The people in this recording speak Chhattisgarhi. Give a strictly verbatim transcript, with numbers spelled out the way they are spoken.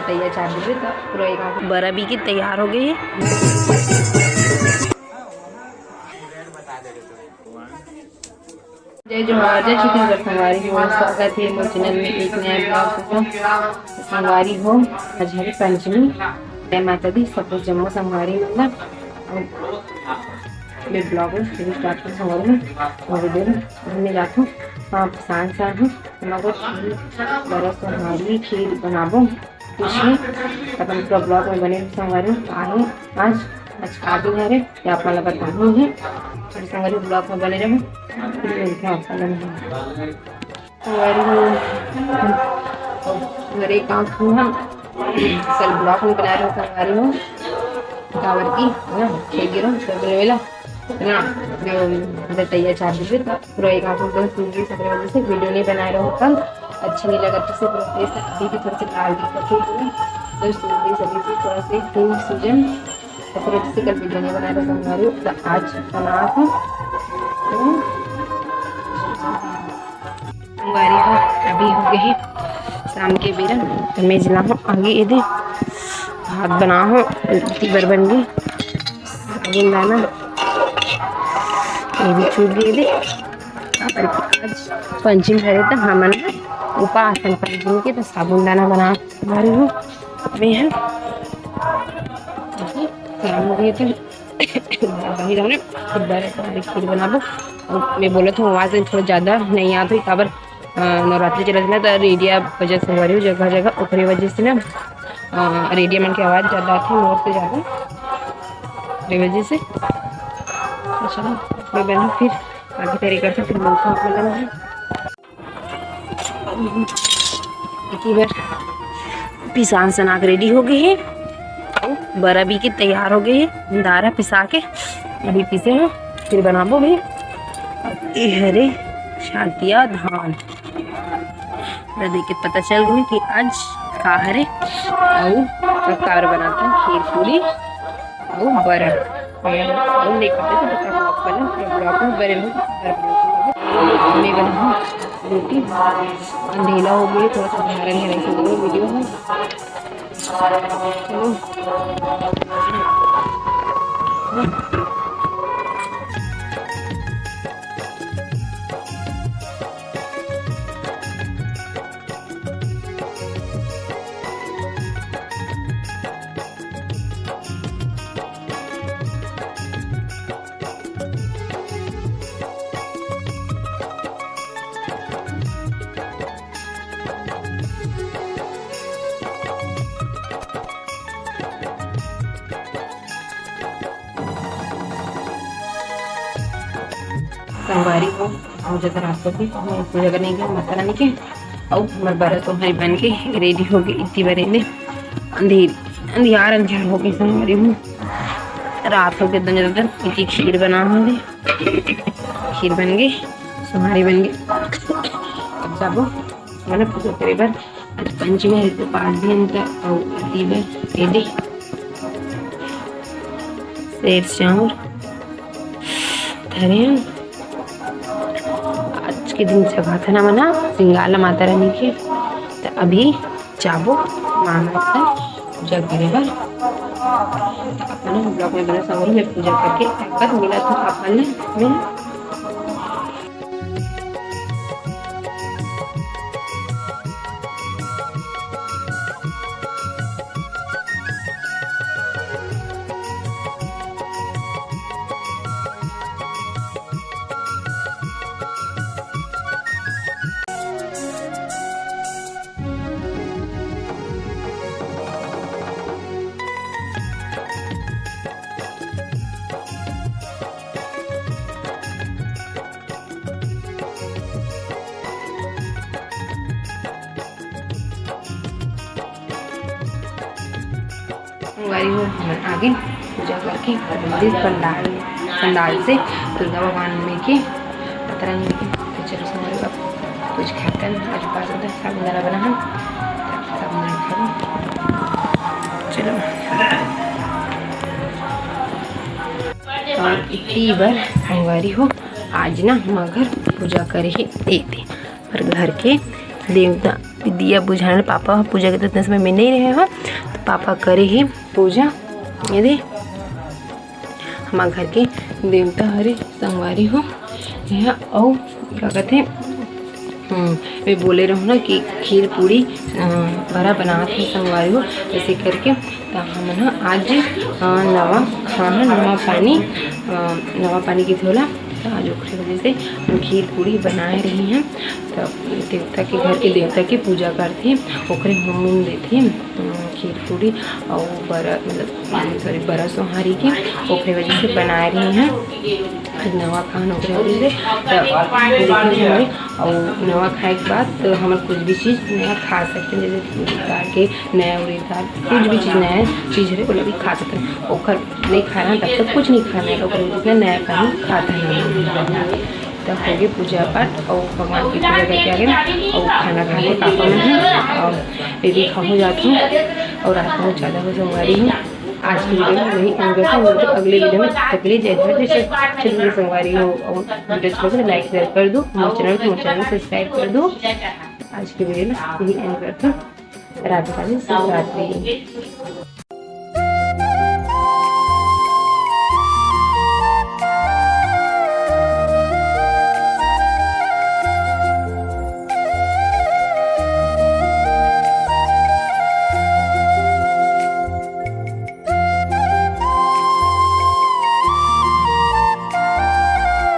तैयार चार बजे तक पूरा एक आंख बरा भी के तैयार हो गई है। जय जोहार, जय छत्तीसगढ़ संगवारी हो, स्वागत है मोर चैनल में एक नया ब्लॉग के साथ। संगवारी हो, आज हरे पंचमी, जय माता दी, सब कुछ जम्मो संगवारी मन ला। मैं ब्लॉग ला शुरू स्टार्ट कर संगवारी हो, और वीडियो में घूमने जात हूँ, वहाँ शाम शाम हूँ, मगर बरा संगवारी खीर बनाबो। कुछ नहीं, अपन पूरा ब्लॉग में बने रहो संगवारी। आहे आज, आज का दिन हरे, ये आप मन ला बताहूँ है। और संगवारी ब्लॉग में बने रहो, फिर मिलते हैं आप मन ला। संगवारी हो, मेरे काम को हम कल ब्लॉग में बना रहे हो संगवारी हो, काबर की ना खेल गिरो सब लेवेला ना, जो तैयार चार बजे तक पूरा एक आंख बंद सूजी सकरे वजह से वीडियो नहीं बनाए रहो कल। अच्छे नहीं लगा तो सिर्फ प्लीज अभी भी थोड़ा सा गाल दिक्कत हो गई, तो सूजी सभी से थोड़ा से फूल सूजन तो फिर से कल वीडियो नहीं बनाए रहो संगवारी हो, तो आज बना था। तो संगवारी हो, अभी हो गए शाम के बेरा, तो मैं जला हूँ आगे ये दे भात बना हूँ, इतनी बार बन गई। साबुन दाना ये भी छूट गए दे। पर आज पंचमी हरे तो हमन उपास हन पंचमी के, तो साबुन दाना बना रही हूँ मैं। शाम हो गई तो वही रहने, खुद बार खीर बनाबो। और मैं बोलत हूँ, आवाज़ में थोड़ा ज़्यादा नहीं आत होही, काबर, अ, नवरात्रि चलत ना, तो रेडिया बजत संगवारी हो जगह जगह, ओकरे वजह से ना, अ, रेडिया मन के आवाज़ ज़्यादा आथे मोर से ज़्यादा, ओकरे वजह से। तो चलो, मैं बनूँ फिर आगे तैयारी करते, फिर मिलते हैं आप लोगों से। इतनी बार पिसान सना के रेडी हो गए है, अउ बरा भी के तैयार हो गए है। दारा पिसा के अभी पीसे हैं, फिर बनाबो भी। ये हरे शांतिया धान, पूरा देख के पता चल गए कि आज का हरे, अउ काबर बनाता खीर पूरी। अउ बरा, अउ नहीं खाते तो बता, ब्लॉग में बने रहो, बरा बनाते हैं। मैं बनाऊँ रोटी, अंधेला हो गया, थोड़ा सा अंधेरा अंधेरा से वीडियो है। चलो। संगवारी हो, अउ जगह रात को भी हम पूजा करने के माता रानी के, अउ हमर बरा तो हरी बन के रेडी हो गई। इतनी बार एने अंधेर, अंधियार, अंधियार हो गई संगवारी हो। रात हो गई, एकदम जल्दी इतनी खीर बना होंगे। खीर बन गई, सोहारी बन गई। अब जाबो, मैंने पूजा करे बर। आज पंचमी है तो पाँच दिन तक अउ इतनी बार रेडी। सेर चाउर धरे हन। आज के दिन जगाथन हमन ह सिंगार ला माता रानी के। त अभी जाबो माँ माता पूजा करे बर। त अपन ब्लॉग में बने संगवारी हो, पूजा करके ताकत मिला था अपन में। संगवारी हो, हमन आगे पूजा करके मंदिर पंडाल, पंडाल से दुर्गा भगवान में के पतरा में के। तो चलो संगवारी हो, अब कुछ खातन, आज उपास होता है, साबूदाना बना है, साबूदाना खाओ। चलो। और इतनी बार संगवारी हो, आज ना हमर घर पूजा करे हे एदे, पर घर के देवता दिया बुझाने, पापा ह पूजा के तो उतना समय में नहीं रहे हो, तो पापा करे ही पूजा। ये दे, हमार घर के देवता हरे संगवारी हो। यहाँ अउ का कहते, हम्म, मैं बोले रहूँ ना कि खीर पूड़ी, अ, बड़ा बनात हे संगवारी हो, ऐसे करके। तो हमन ह आज, अ, नवा खाना, नवा पानी, अ, नवा पानी के झोला, तो आज ओकरे वजह से हम खीर पूड़ी बनाए रही हैं। तो देवता के, घर के देवता के पूजा करथे, ओकरे होम वोम देथे, अ, खीर पूड़ी अउ बरा, मतलब, सॉरी, बरा सोहारी के, ओकरे वजह से बनाए रही हैं। आज नवा खान ओकरे वजह से, तो देखिए हमारे, अउ नवा खाए के बाद तो हमन कुछ भी चीज़ नया खा सकते हैं, जैसे उड़ीद दाल के नया, उड़ीद दाल, कुछ भी चीज़ नया चीज़ हरे, ओला भी खा सकते हैं। ओकर नहीं खाना तब तक कुछ नहीं खाना है, ओकर वजह से नया पानी खाता है। तब हो गए पूजा पाठ अउ भगवान की पूजा करके आ गए अउ खाना खा के पापा मन हैं अउ ये भी खाहूँ जात हूँ अउ रात में ज़्यादा हो संगवारी हूँ। आज की वीडियो में यही एंड करती हूँ, तो अगले वीडियो में तकली जय जय जय जय संगवारी हो अउ वीडियो अच्छा लगे तो लाइक शेयर कर दो, हमारे चैनल को, हमारे चैनल को सब्सक्राइब कर दो। आज की वीडियो में यही एंड करती हूँ। राधे राधे, शुभ रात्रि।